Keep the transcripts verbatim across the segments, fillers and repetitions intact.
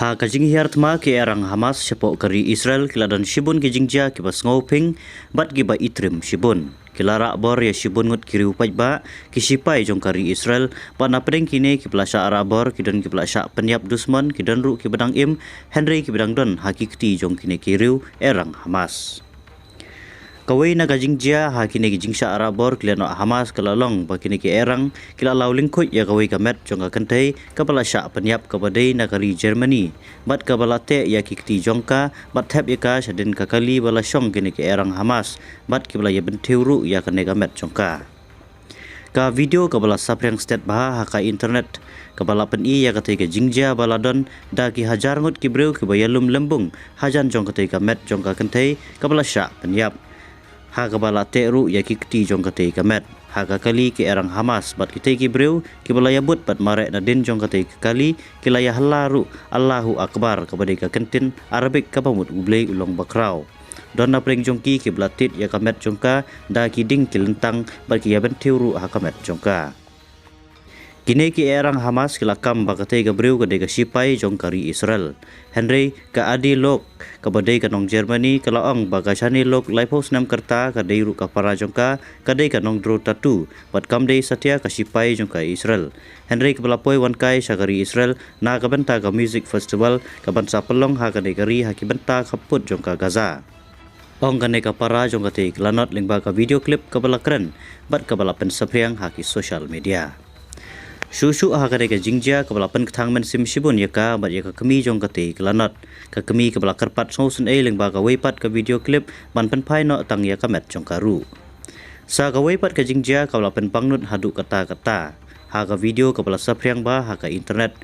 Ha ka jinghiar thma, ki erang Hamas shapoh ka ri Israel ki la don shibun ki jingjia kiba sngewping bad kiba itrim shibun. Ki la rah bor ïa shibun ngut ki riew paidbah, ki sipai jong ka ri Israel, bad na pdeng kine kiba la shah rah bor ki don kiba la shah pynïap dusmon, ki don ruh kiba dang im, hynrei kiba dang don ha ki kti jong kine ki riew erang Hamas. Kawei na ka jingjia ha kine ki jingshah rah bor ki lehnoh Hamas ka la long ba kine ki erang ki la law lyngkhuid ïa kawei ka met jong ka kynthei kaba la shah pynïap kaba dei na ka ri Germany, bad kaba la teh ïa ki kti jong ka bad thep ïa ka shadien ka kali ba la shong kine ki erang Hamas, bad kiba la ïa bynthiew ruh ïa kane ka met jong ka. Ka video kaba la saphriang stet bha ha ka internet kaba la pyni ïa katei ka jingjia ba la don da ki hajar ngut ki briew kiba ïalum lymbung hajan jong katei ka met jong ka kynthei kaba la shah pynïap, ha kaba la teh ruh ïa ki kti jong katei ka met. Ha ka kali, ki erang Hamas bad kitei ki briew kiba la ïabud bad mareh nadien jong katei ka kali ki la ïahylla ruh Allahu Akbar, kaba dei ka kyntien Arabic kaba mut U Blei u long bakhraw. Don na pdeng jong ki kiba la tied ïa ka met jong ka da ki dieng ki lyntang bad ki ïa bynthiew ruh ha ka met jong ka. Kine ki erang Hamas ki la kam ba katei ka briew ka dei ka sipai jong ka ri Israel. Hynrei ka Adi Lok, kaba dei ka nong Germany, ka la ong ba ka Shani Lok, laiphew snem ka rta, ka dei ruh ka para jong ka, ka dei ka nongdro tattoo bad kam dei satia ka sipai jong ka Israel. Hynrei kaba la poi wan kai sha ka ri Israel na ka bynta ka music festival kaban sa pynlong ha kane ka ri ha ki bynta khappud jong ka Gaza. Ong kane ka para jong katei ka lanot lyngba ka video clip kaba la kren bad kaba la pynsaphriang ha ki social media. Shuh shuh ha katei ka jingjia kaba la pynkthang mynsiem shibun ïa ka bad ïa ka kmie jong katei ka lanot. Ka kmie kaba la kyrpad sngewsynei lyngba kawei pat ka video clip ban pynphai noh tang ïa ka met jong ka ruh. Sa kawei pat ka jingjia kaba la pynpangnud haduh katta katta ha ka video kaba la saphriang bha ha ka internet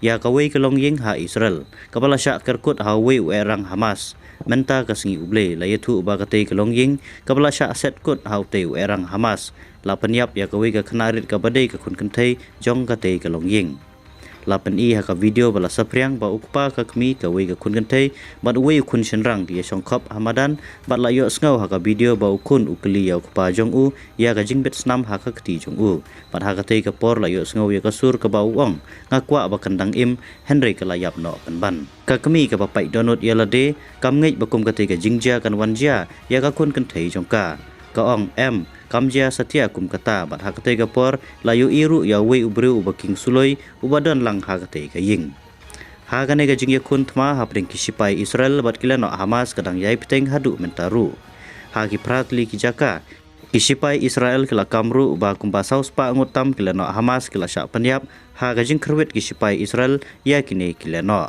ïa kawei ka longïing ha Israel kaba la shah ker kut ha uwei u erang Hamas. Mynta ka sngi U Blei la ïathuh ba katei ka longïing kaba la shah set kut ha utei u erang Hamas la pynïap ïa kawei ka khynnah rit kaba dei ka khun kynthei jong katei ka longïing. La pyni ha ka video ba la saphriang ba u kpa, ka kmie, kawei ka khun kynthei bad uwei u khun shynrang ki ïa shongkhop ha madan bad la ïohsngew ha ka video ba u khun u kylli ïa u kpa jong u ïa ka jingbit snam ha ka kti jong u. Bad ha katei ka por la ïohsngew ïa ka sur kaba u ong, "Nga kwah ba kan dang im, hynrei ka la ïap noh pynban." Ka kmie kaba pait dohnud ïa lade kam ngeit ba kum katei ka jingjia kan wan jia ïa ka khun kynthei jong ka. Ka ong, "Em, kam jia satia kum kata." Bad ha katei ka por la ïohi ruh ïa uwei u briew uba king suloi uba don lang ha katei ka ïing. Ha kane ka jingïakhun thma hapdeng ki sipai Israel bad ki lehnoh Hamas ka dang ïai bteng haduh mynta ruh. Ha ki phra tylli ki jaka, ki sipai Israel ki la kam ruh ba kumba saw spah ngut tam ki lehnoh Hamas ki la shah pynïap ha ka jingkhyrwit ki sipai Israel ïa kine ki lehnoh.